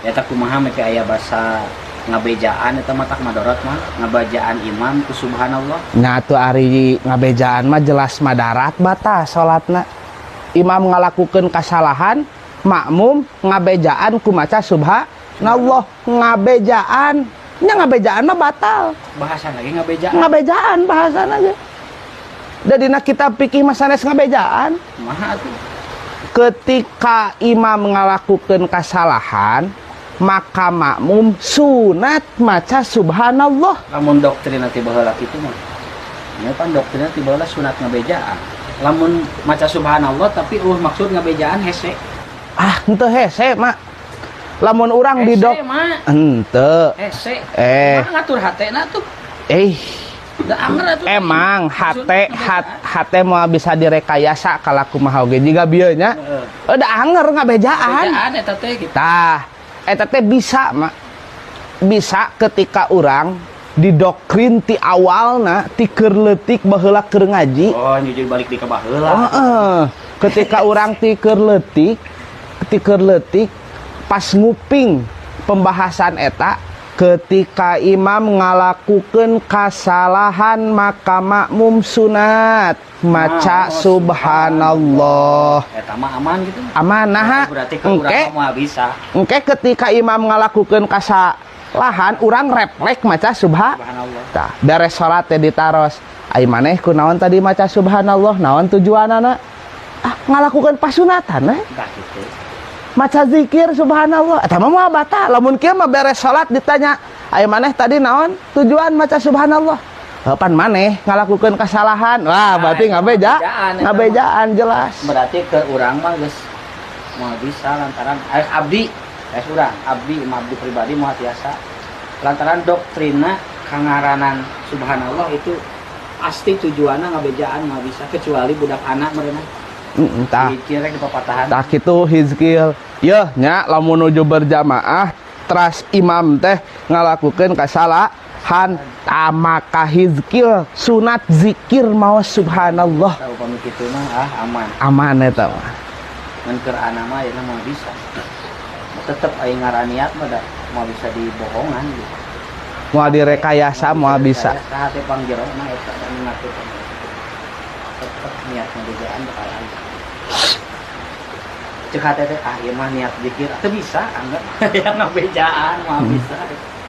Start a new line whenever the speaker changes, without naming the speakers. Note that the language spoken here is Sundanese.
Eta kumaha make aya basa ngabejaan eta mah tak madorot mah ngabejaan imam ku subhanallah.
Nya atuh ari ngabejaan mah jelas madarat batal salatna. Imam ngalakukeun kasalahan, makmum ngabejaan ku maca subhanallah, ngabejaan. Nya ngabejaan mah batal.
Bahasa lagi ngabejaan.
Ngabejaan bahasana ge. Da dina kitab fikih mah sanes ngabejaan.
Kumaha atuh?
Ketika imam ngalakukeun kasalahan, maka makmum sunat maca subhanallah.
Lamun doktrina ti baheula kitu mah. Nya pan doktrina ti baheula sunat ngabejaan. Lamun maca subhanallah tapi eueuh maksud ngabejaan hese.
Ah, henteu hese, Mak. Lamun urang di
Hese,
dok
mah.
Henteu.
Hese.
Eh.
Mah ngatur hatena tuh.
Eh,
Da anger atuh.
Emang hate hat, hate moal bisa direkayasa kalaku kumaha oge jiga bieu nya.
Heeh.
Udah anger ngabejaan.
Ngabejaan eta teh gitu.
Tah, eta teh bisa, Mak. Bisa ketika urang didoktrin ti awalna, ti keur leutik baheula keur ngaji.
Oh, nyujur balik di ka baheula.
Heeh. Ketika urang ti keur leutik, ti keur leutik pas nguping pembahasan eta, ketika imam ngalakukeun kasalahan maka makmum sunat maca
Ah, oh,
subhanallah.
Eta mah aman gitu.
Aman, nah.
Berarti ke urang
Engke
mah bisa.
Engke ketika imam ngalakukeun kasalahan, urang refleks maca
Subhanallah.
Tah, beres salat teh ditaros. Ai maneh kunaon tadi maca subhanallah, naon tujuanana? Ah, ngalakukeun pasunatan eh.
Tah gitu.
Maca zikir subhanallah. Eta mah moal batal. Lamun kieu mah beres salat ditanya, "Ai maneh tadi naon tujuan maca subhanallah?" Heuh, pan maneh ngalakukeun kesalahan. Wah,
Nah,
berarti
eta mah
ngabeja,
bejaan, eta mah.
Ngabejaan jelas.
Berarti ke urang mah geus moal bisa lantaran abdi, urang, abdi mah abdi pribadi moal tiasa. Lantaran doktrina kangaranan subhanallah itu pasti tujuanna ngabejaan moal bisa kecuali budak anak meureunan.
Heeh, tah.
Dikira di papatahan.
Tah kitu Hizkil. Yeuh nya lamun nuju berjamaah teras imam teh ngalakukeun kasalahan, tah maka Hizkil sunat zikir maos subhanallah.
Tahu pami kitu mah ah aman.
Aman eta mah.
Mun keur anak mah ayeuna moal bisa. Tetep aing ngaran niat mah da moal bisa dibohongan gitu.
Moal direkayasa, moal bisa.
Saha teh pangjerona eta dan ngatur. Tetep niat ngabejaan bakal aya. Cek hate teh ah ieu mah niat zikir teu bisa anggap yang ngabejaan moal bisa.